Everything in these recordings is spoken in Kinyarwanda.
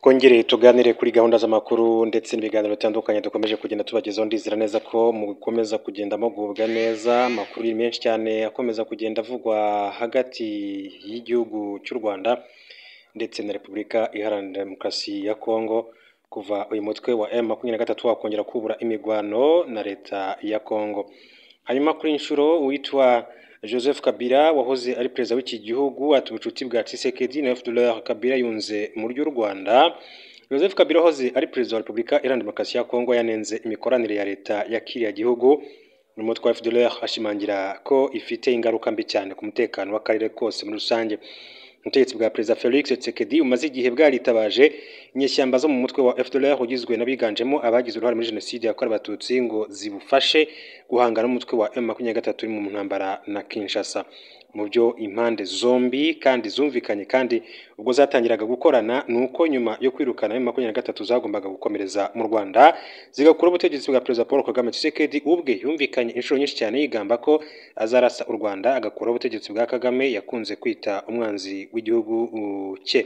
Twongere tuganire kuri gahunda z'amakuru ndetse n'ibiganiro bitandukanye dukomeje kugenda tubagezaho. Ndizera neza ko mukomeza kugenda mugubwa neza. Amakuru ni menshi cyane akomeza kugenda avugwa hagati y'igihugu cy'u Rwanda ndetse na Repubulika Iharanira Demokarasi ya Kongo, kuva uyu mutwe wa M23 wakongera kubura imigwano na leta ya Kongo. Hanyuma kuri inshuro uwitwa Joseph Kabila wahoze ari perezida w'iki gihugu ati ubucuti bwa Tshisekedi na FDLR. Kabila yunze mu ry'u Rwanda. Joseph Kabila wahoze ari perezida wa Repubulika Iharanira Demokarasi ya Kongo yanenze imikoranire ya leta ya kiriya gihugu n'umutwe wa FDLR, ashimangira ko ifite ingaruka mbi cyane ku mutekano w'akarere kose muri rusange. Ubutegetsi bwa perezida Felix Tshisekedi umaze igihe bwaritabaje inyeshyamba zo mu mutwe wa FDLR ugizwe n'abiganjemo abagize uruhare muri jenoside yakorewe Abatutsi ngo zibufashe guhangana n'umutwe wa M23 uri mu ntambara na Kinshasa. Mu byo impande zombi kandi zumvikanye kandi ubwo zatangiraga gukorana, ni uko nyuma yo kwirukana M23 zagombaga gukomereza mu Rwanda zigakura ubutegetsi bwa perezida Paul Kagame. Tshisekedi ubwe yumvikanye inshuro nyinshi cyane yigamba ko azarasa u Rwanda agakuraho ubutegetsi bwa Kagame yakunze kwita umwanzi w'igihugu cye.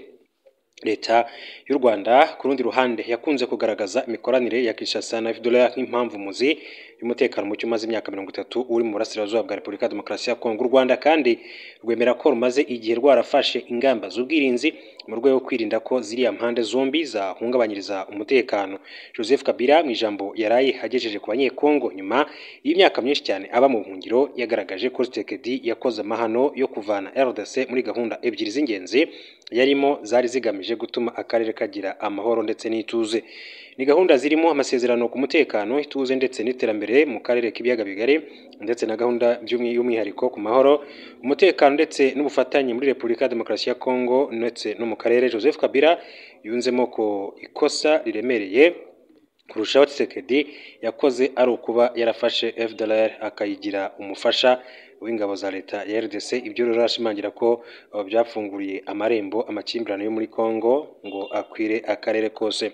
Leta y'u Rwanda ku rundi ruhande yakunze kugaragaza imikoranire ya Kinshasa na FDLR nk'impamvu muzi y'umutekano muke umaze imyaka 30 uri mu burasirazuba bwa Repubulika ya Demokarasi ya Kongo. U Rwanda kandi rwemera ko rumaze igihe rwarafashe ingamba z'ubwirinzi mu rwego rwo kwirinda ko ziriya mpande zombi zahungabanyiriza umutekano. Joseph Kabila mu ijambo yaraye agejeje ku Banyekongo nyuma y'imyaka myinshi cyane aba mu buhungiro, yagaragaje ko Tshisekedi yakoze amahano yo kuvana RDC muri gahunda ebyiri z'ingenzi yarimo zari zigamije gutuma akarere kagira amahoro ndetse n'ituze. Ni gahunda zirimo amasezerano ku mutekano, ituze ndetse n'iterambere mu karere k'ibiyaga bigari, ndetse na gahunda y'umwihariko ku mahoro, umutekano ndetse n'ubufatanye muri Repubulika ya Demokarasi ya Kongo ndetse no mu karere. Joseph Kabila yunzemo ko ikosa riremereye kurushaho Tshisekedi yakoze ari ukuba yarafashe FDLR akayigira umufasha w'ingabo za leta ya RDC. Ibyo rero ashimangira ko byafunguriye amarembo amakimbirane yo muri Kongo ngo akwire akarere kose.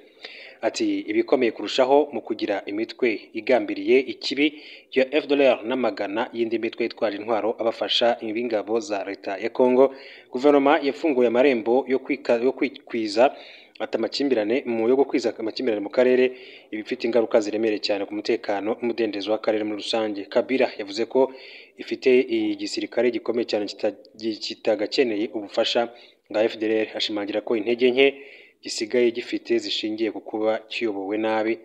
Ati ibikomeye kurushaho mu kugira imitwe igambiriye ikibi ya FDLR n'amagana y'indi mitwe itwaje intwaro abafasha b'ingabo za leta ya Kongo, guverinoma yafunguye amarembo yo kwikwiza ati amakimbirane mu yo gukwiza amakimbirane mu karere, ibifite ingaruka ziremereye cyane ku mutekano n'umudendezo w'akarere muri rusange. Kabila yavuze ko ifite igisirikare gikomeye cyane kitagakeneye ubufasha bwa FDLR, ashimangira ko intege nke gisigaye gifite zishingiye ku kuba kiyobowe nabi.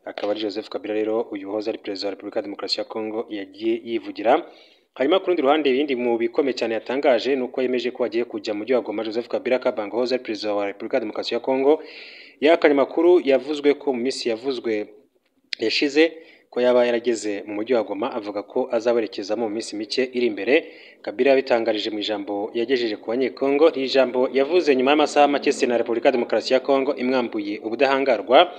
Akaba ari Joseph Kabila rero uyu wahoze ari perezida wa Repubulika ya Demokarasi ya Kongo yagiye yivugira. Hanyuma ku rundi ruhande ibindi mu bikomeye cyane yatangaje ni uko yemeje ko agiye kujya mu mujyi wa Goma. Joseph Kabila Kabange wahoze ari perezida wa Repubulika ya Demokarasi ya Kongo yahakanye amakuru yavuzwe ko mu minsi yavuzwe yashize ko yaba yarageze mu mujyi wa Goma, avuga ko azawerekezamo mu minsi mike iri imbere. Kabila yabitangarije mu ijambo yagejeje ku Banyekongo. Ni ijambo yavuze nyuma y'amasaha make Sena ya Repubulika ya Demokarasi ya Kongo imwambuye ubudahangarwa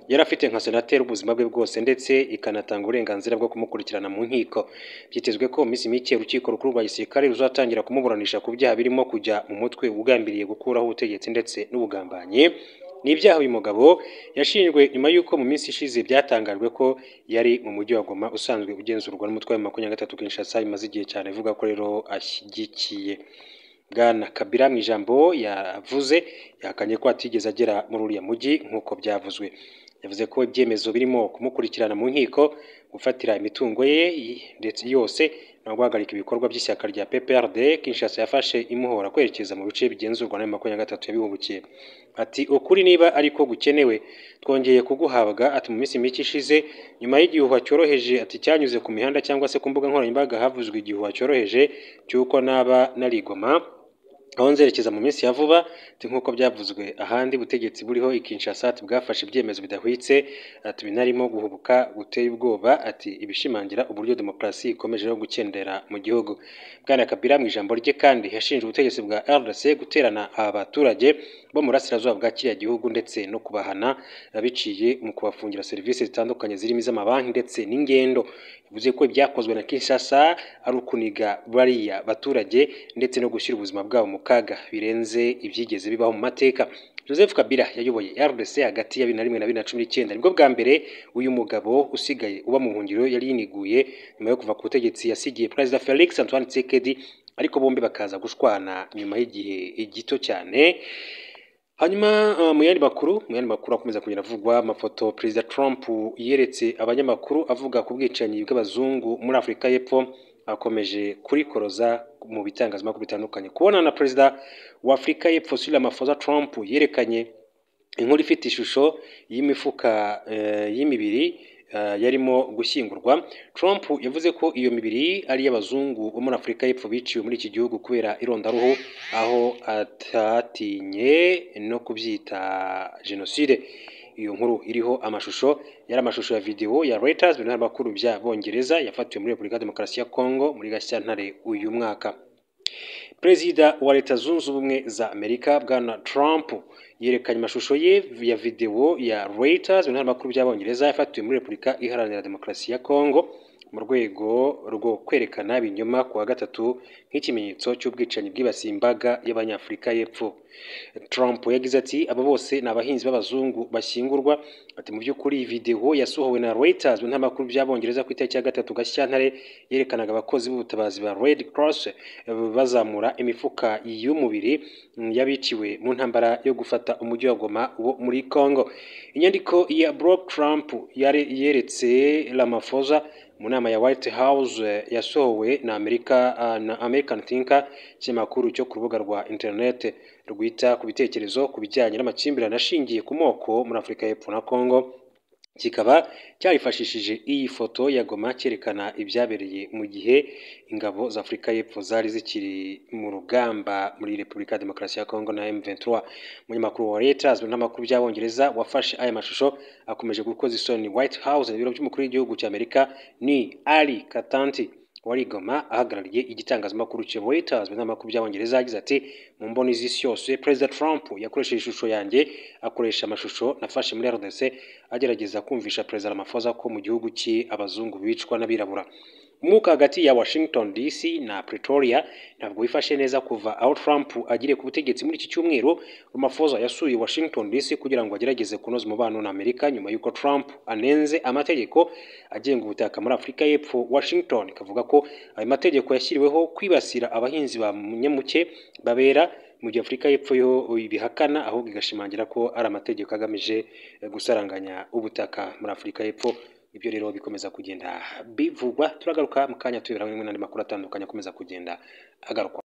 yari afite nka senateri ubuzima bwe bwose, ndetse ikanatanga uburenganzira bwo kumukurikirana mu nkiko. Byitezwe ko mu minsi mike urukiko rukuru rwa gisirikare ruzatangira kumuburanisha ku byaha birimo kujya mu mutwe ugambiriye gukuraho ubutegetsi ndetse n'ubugambanyi. Ni ibyaha uyu mugabo yashinjwe nyuma y'uko mu minsi ishize byatangajwe ko yari mu mujyi wa Goma usanzwe ugenzurwa n'umutwe wa M23 Kinshasa imaze igihe cyane ivuga ko rero ashyigikiye. Bwana Kabila mu ijambo yavuze yahakanye ko atigeze agera muri uriya mujyi nk'uko byavuzwe. Yavuze ko ibyemezo birimo kumukurikirana mu nkiko, gufatira imitungo ye ndetse yose no guhagarika ibikorwa by'ishyaka rya PPRD Kinshasa yafashe imuhora kwerekeza mu bice bigenzurwa na M23 yabihubukiye. Ati ukuri niba ariko gukenewe twongeye kuguhabwa. Ati mu minsi mike ishize nyuma y'igihuha cyoroheje ati cyanyuze ku mihanda cyangwa se ku mbuga nkoranyambaga havuzwe igihuha cyoroheje cy'uko naba narigoma aho nzerekeza mu minsi ya vuba. Ati nk'uko byavuzwe ahandi ubutegetsi buriho i Kinshasa ati bwafashe ibyemezo bidahwitse, ati binarimo guhubuka guteye ubwoba, ati ibishimangira uburyo demokarasi ikomeje no gukendera mu gihugu. Bwana Kabila mu ijambo rye kandi yashinje ubutegetsi bwa RDC guterana abaturage bo mu burasirazuba bwa kiriya gihugu ndetse no kubahana biciye mu kubafungira serivisi zitandukanye zirimo iz'amabanki ndetse n'ingendo. Yavuze ko ibyakozwe na Kinshasa ari ukuniga bariya baturage ndetse no gushyira ubuzima bwabo mu kaga birenze ibyigeze bibaho mu mateka. Joseph Kabila yayoboye RDC hagati ya 2001 na 2019. Nibwo bwa mbere uyu mugabo usigaye uba mu buhungiro yari yiniguye nyuma yo kuva ku butegetsi yasigiye Perezida Felix Antoine Tshisekedi, ariko bombi bakaza gushwana nyuma y'igihe gito cyane. Hanyuma mu yandi makuru akomeza kugenda avugwa, amafoto Perezida Trump yeretse abanyamakuru avuga ku bwicanyi bw'abazungu muri Afurika y'Epfo akomeje kurikoroza mu bitangazamakuru bitandukanye. Kubona na Perezida wa Afurika y'Epfo Cyril Ramaphosa, Trump yerekanye inkuru ifite ishusho y'imifuka y'imibiri yarimo gushyingurwa. Trump yavuze ko iyo mibiri ari iy'abazungu bo muri Afurika y'Epfo biciwe muri iki gihugu kubera irondaruhu, aho atatinye no kubyita jenoside. Iyo nkuru iriho amashusho yari amashusho ya video ya Reuters, ibinyamakuru by'Abongereza, yafatiwe muri Repubulika ya Demokarasi ya Kongo muri Gashyantare uyu mwaka. Perezida wa Leta Zunze Ubumwe za Amerika Bwana Trump yerekanye amashusho ye ya video ya Reuters, ibinyamakuru by'Abongereza, yafatiwe muri Repubulika Iharanira Demokarasi ya Kongo mu rwego rwo kwerekana ibinyoma ku wa gatatu nk'ikimenyetso cy'ubwicanyi bwibasiye imbaga y'Abanyafurika y'Epfo. Trump yagize ati: "Aba bose ni abahinzi b'abazungu bashyingurwa." Ati: "Mu by'ukuri iyi video yasohowe na Reuters, ibinyamakuru by'Abongereza, ku itariki ya 3 Gashyantare yerekanaga abakozi b'ubutabazi ba Red Cross bazamura imifuka y'umubiri y'abiciwe mu ntambara yo gufata umujyi wa Goma wo muri Congo." Inyandiko ya Brock Trump yeretse Ramaphosa mu nama ya White House yasohowe na Amerika na American Thinker, ikinyamakuru cyo ku rubuga rwa internet rwita ku bitekerezo ku bijyanye n'amakimbirane ashingiye ku moko muri Afurika y'Epfo na Congo, kikaba cyarifashishije iyi foto ya Goma cyerekana ibyabereye mu gihe ingabo za Afurika y'Epfo zari zikiri mu rugamba muri Repubulika ya Demokarasi ya Kongo na M23. Umunyamakuru wa Reuters n'amakuru by'Abongereza wafashe aya mashusho akomeje gukoza isoni White House, ibiro by'umukuru w'igihugu cya Amerika, ni Ali Katanti wari Goma ahagarariye igitangazamakuru cya Reuters n'amakuru by'Abongereza. Yagize ati: "Mu mboni z'isi yose, Perezida Trump yakoresheje ishusho yanjye, akoresha amashusho nafashe muri RDC agerageza kumvisha Perezida Ramaphosa ko mu gihugu cye abazungu bicwa n'abirabura." Umwuka hagati ya Washington DC na Pretoria ntabwo wifashe neza kuva aho Trump agiriye ku butegetsi muri iki cyumweru. Ramaphosa yasuye Washington DC kugira ngo agerageze kunoza umubano na Amerika nyuma y'uko Trump anenze amategeko agenga ubutaka muri Afurika y'Epfo. Washington ikavuga ko ayo mategeko yashyiriweho kwibasira abahinzi ba munyamuke babera, mu gihe Afurika y'Epfo yo ibihakana, ahubwo igashimangira ko ari amategeko agamije gusaranganya ubutaka muri Afurika y'Epfo. Ibyo rero bikomeza kugenda bivugwa. Turagaruka mu kanya tubera hamwe n'andi makuru atandukanye akomeza kugenda agarukwa.